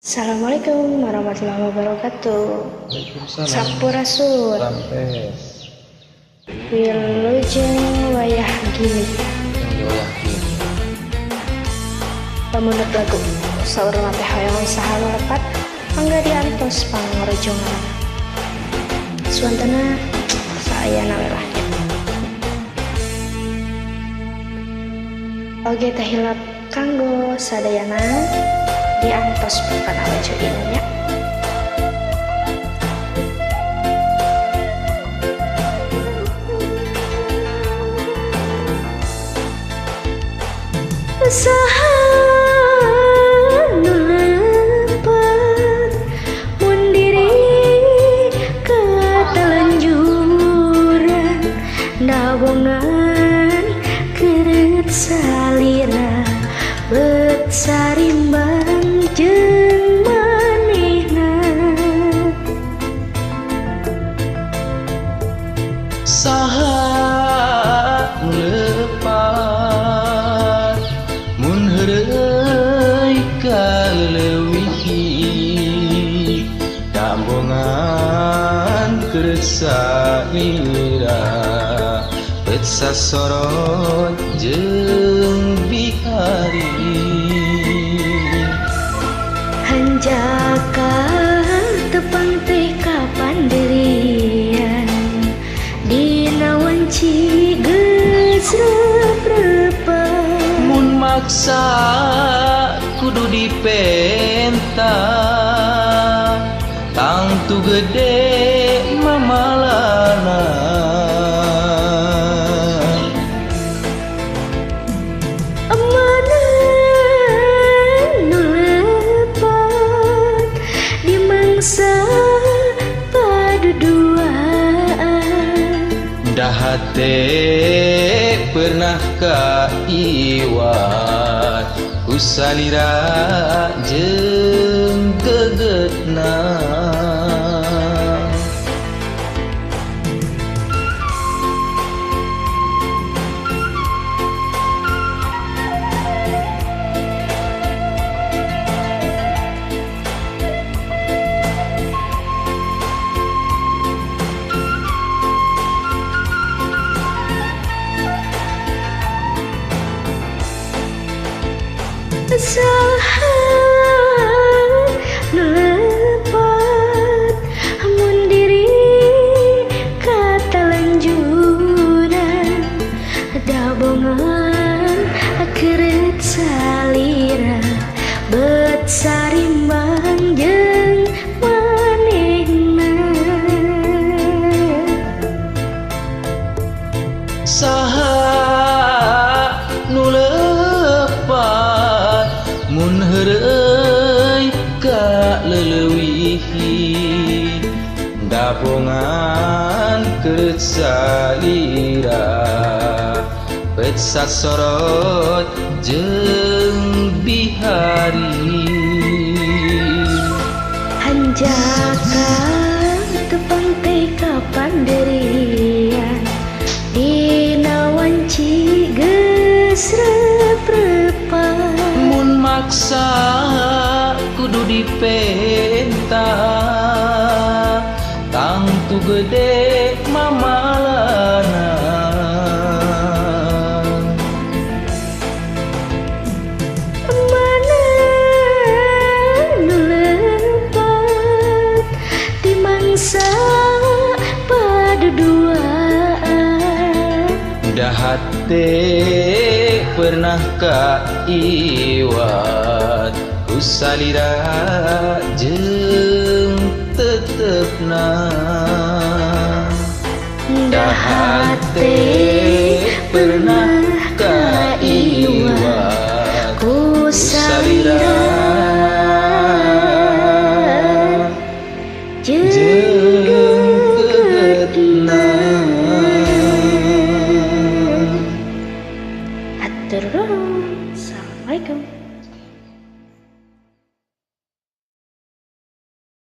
Assalamualaikum warahmatullahi wabarakatuh. Waalaikumsalam. Sampurasun. Rampes. Wilujeng wayah gini. Yang wayah gini. Pamundut lagu saur teh hoyong saha nu lepat mangga diantos pangrojongan. Suantana saayana we lah nya. Oge teh hilap kanggo sadayana diantos bukan awejo nya. Saha nu lepat mun diri katelenjuran nabongan keureut salira bet sarimbang jeung manehna. Saha nu lepat mun heureuy kaleuwihi dambongan keureut salira bet sasorot jeung bihari. Hanjaka tepang teh kapandirian dina wanci geus rep-repan. Mun maksa kudu dipenta tangtu gede mamalana. Mana nu lepat di mangsa paduduaan. Dahate pernah ka iwat ku salira jeung gegetna. Saha nu lepat mun diri katalanjuran dabongan keureut salira bet sarimbang jeung manehna. Saha nu lepat mun heureuy ka leulewihi dabongan keureut salira bet sasorot jeung bihari. Hanjaka tepang teh kapandirian dina wanci geus rep-repan. Mun maksa kudu dipenta tangtu gede mamalana. Mana nu lepat di mangsa paduduaan. Dahate pernah ka iwat ku salira jeung tetepna. Dahate pernah